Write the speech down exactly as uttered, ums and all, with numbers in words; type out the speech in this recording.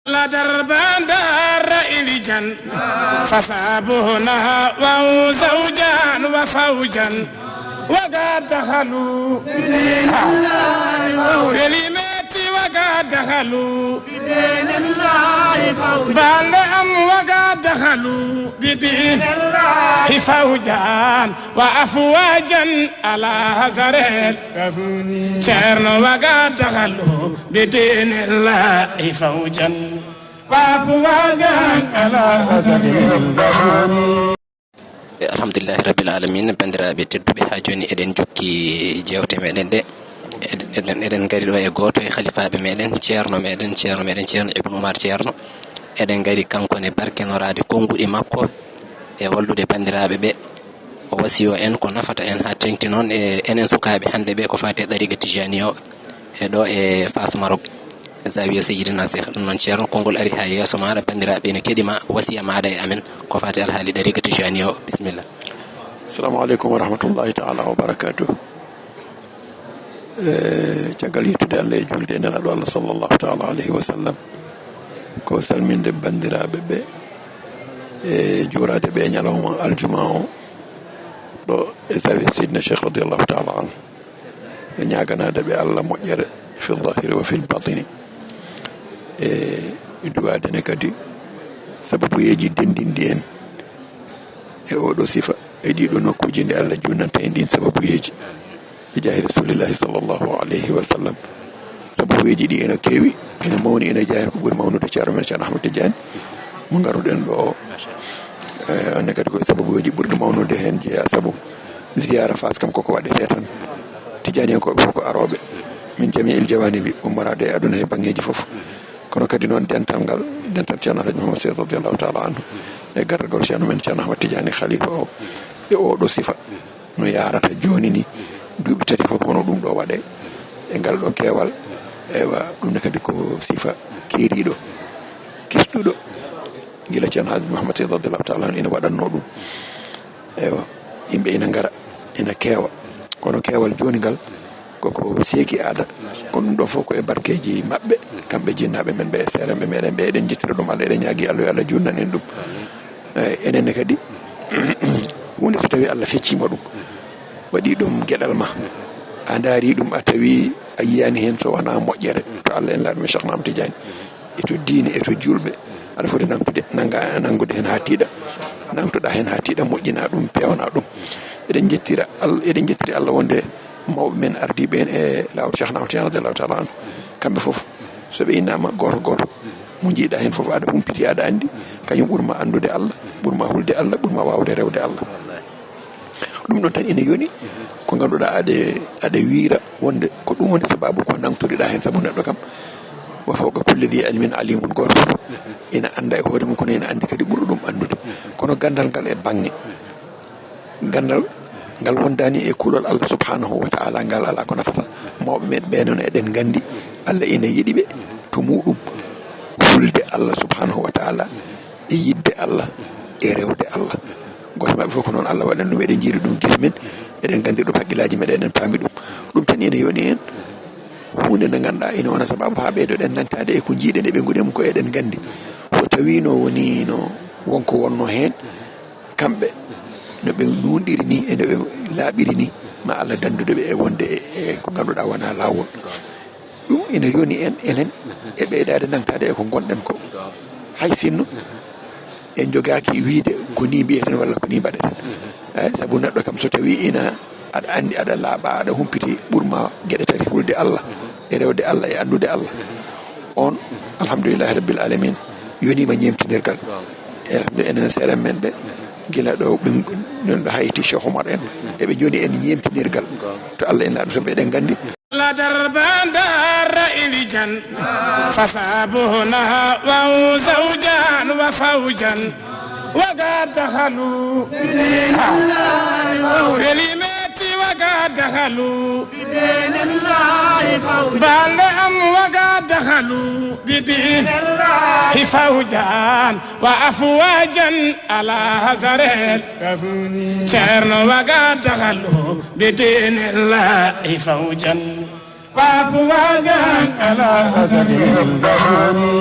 لدى البندر إلجا فصابونا وزوجا وفوجا وقد دخلوا كلمات وقد دخلوا بل أم وقد دخلوا بدين الله فوجا وأفواجا على حذر الكفن شعر وقد دخلوا بدين الله فوجا وأفواجا على حذر الكفن. Alhamdulillahi rabbil alamin. Banndiraaɓe tedduɓe, haa jooni eɗen jokki jeewte meɗen ɗe. Eɗen, eɗen, eɗen ngari ɗo e gooto e halifaaɓe meɗen, ceerno meɗen, ceerno meɗen, ceerno Ibnu Umar Ceerno. Eɗen ngari kanko ne barkinoraade konnguɗi makko e wallude banndiraaɓe ɓe. O wasiyo en ko nafata en haa teŋti noon e enen sukaaɓe hannde ɓe ko faati e ɗariiqa Tijaani o e ɗo e Faas Marok. Zawiya Seyyidina Seex. Ɗum noon, ceerno, konngol ari haa yeeso maaɗa, banndiraaɓe ene keɗi ma, wasiya maaɗa e amen ko faati alhaali ɗariiqa Tijaani o. Bisimilla. Assalamu aleykum wa rahmatullahi taala wa barakatuh. E caggal yettude Allah e juulde e Nelaaɗo Allah sallallahu taala alayhi wa sallam, ko salminde banndiraaɓe ɓe e juuraade ɓe e ñalawma aljuma o ɗo e Zawiya Seydina Cheikh radiyallahu taala anhu. E ñaaganaade ɓe Allah moƴƴere fi zahiri wa fil batini. E duwaade ne kadi sababuyeeji denndinɗi en e oɗo sifa e ɗiɗo nokkuuji nde Allah junnanta en ɗin sababuyeeji. E jaahi Rasulillahi sallallahu alayhi wa sallam. Sababuyeeji ɗi ene keewi, ene mawni, ene jaahi ko ɓuri mawnude ceerno men Ceerno Ahmad Tidiane mo ngaruɗen ɗo o. E, onne kadi koye sababuyeeji ɓurɗi mawnude heen jeyaa, sabu ziyaara Faas kam koko waɗetee tan. Tijaaniyankooɓe fof ko arooɓe. Min jamiil jawaanibi, ummoraaɓe e aduna e baŋŋeeji fof. Kono kadi noon dental ngal, dental Ceerno Alhaji Muhammad Seydi radiyallahu taala anhu, e garagol ceerno men Ceerno Ahmad Tijaani Khalifa o, e oɗo sifa no yaarata jooni ni, duuɓi tati fof kono ɗum ɗo waɗe, e ngal ɗo keewal. Ewa, ɗum ne kadi ko sifa keeriiɗo, kisɗuɗo, gila Ceerno Alhaji Muhammad Seydi radiyallahu taala anhu ina waɗatno ɗum. Ewa, yimɓe ina ngara, ina keewa, kono keewal jooni ngal koko seeki aada. Kono ɗum ɗo fof ko e barkeeji maɓɓe, kamɓe jinnaaɓe men ɓe e seerenɓe meɗen ɓe, eɗen jettira ɗum Allah, eɗen ñaagi Allah yo Allah junnan en ɗum. Eyi, enen ne kadi, huunde so tawi Allah fecciima ɗum, waɗi ɗum geɗal ma, a ndaari ɗum, a tawi a yiyaani heen so wonaa moƴƴere to Allah en laaɗum e Cheikh Ahmad Tidiane. E to diine, e to juulɓe, aɗa foti nangtude, nanga, nanngude heen haa tiiɗa, nangtoɗaa heen haa tiiɗa, moƴƴinaa ɗum, peewnaa ɗum. Eɗen njettira Al-, eɗen njettiri Allah wonde mawɓe men ardiiɓe en e laawol Cheikh Ahmad Tidiane radiyallahu taala anhu. Kamɓe fof, so ɓe innaama gooto gooto, mo njiiɗaa heen fof aɗa humpiti, aɗa anndi, kañum ɓur ma anndude Allah, ɓur ma hulde Allah, ɓur ma waawde rewde Allah. Ɗum ɗon tan ina yoni ko ngannduɗaa aɗa, aɗa wiira wonde ko ɗum woni sababu ko nangtoriɗaa heen, sabu neɗɗo kam wa fawqa kulli dhi ilmin alimun, gooto fof ina annda e hoore mum, kono ina anndi kadi ɓurɗo ɗum anndude. Kono ganndal ngal e baŋŋe ganndal ngal wondaani e kulol Allah subhanahu wa taala, ngal alaa ko nafata. Mawɓe men ɓe noon eɗen nganndi Allah ina yiɗi ɓe to muɗum, hulde Allah subhanahu wa taala e yiɗde Allah e rewde Allah. Gooto maɓɓe fof ko noon Allah waɗani ɗum, eɗen njiiri ɗum gite men, eɗen nganndi ɗum haqqillaaji meɗen, eɗen paami ɗum. Ɗum tan ina yoni en huunde nde ngannduɗaa ina wona sababu haa ɓeydoɗen nangtaade e ko njiiɗen e ɓe nguɗen ko eɗen nganndi. So tawiino woniino wonko wonno heen, kamɓe no ɓe nuunɗiri ni e no ɓe laaɓiri ni, ma Allah danndude ɓe e wonde e, e ko ngannduɗaa wonaa laawol. Ɗum ina yoni en, enen, e ɓeydaade nangtaade e ko ngonɗen ko. Hay sinno en njogaaki wiyde ko ni mbiyeten walla ko ni mbaɗeten. Eyi, sabu neɗɗo kam so tawi ina aɗa anndi, aɗa laaɓa, aɗa humpiti, ɓur ma geɗe tati, hulde Allah e rewde Allah e anndude Allah. On, alhamdulillahi rabbil alamin, yoniima ñeemtinirgal. E enen seerenɓe men ɓe, gila ɗo ɓe, ɗon ɗo hayti Cheikh Omar en, eɓe joni en ñeemtinirgal. To Allah en laaɗo, sabu eɗen nganndi. لدى البندر إلجا فصابونا وزوجا وفوجا وقد دخلوا كلمات وقد دخلوا بل أم وقد دخلوا بدين الله فوجا وأفواجا على حذر الكفن شعر وقد دخلوا بدين الله فوجا وأفواجا على حذر الكفن.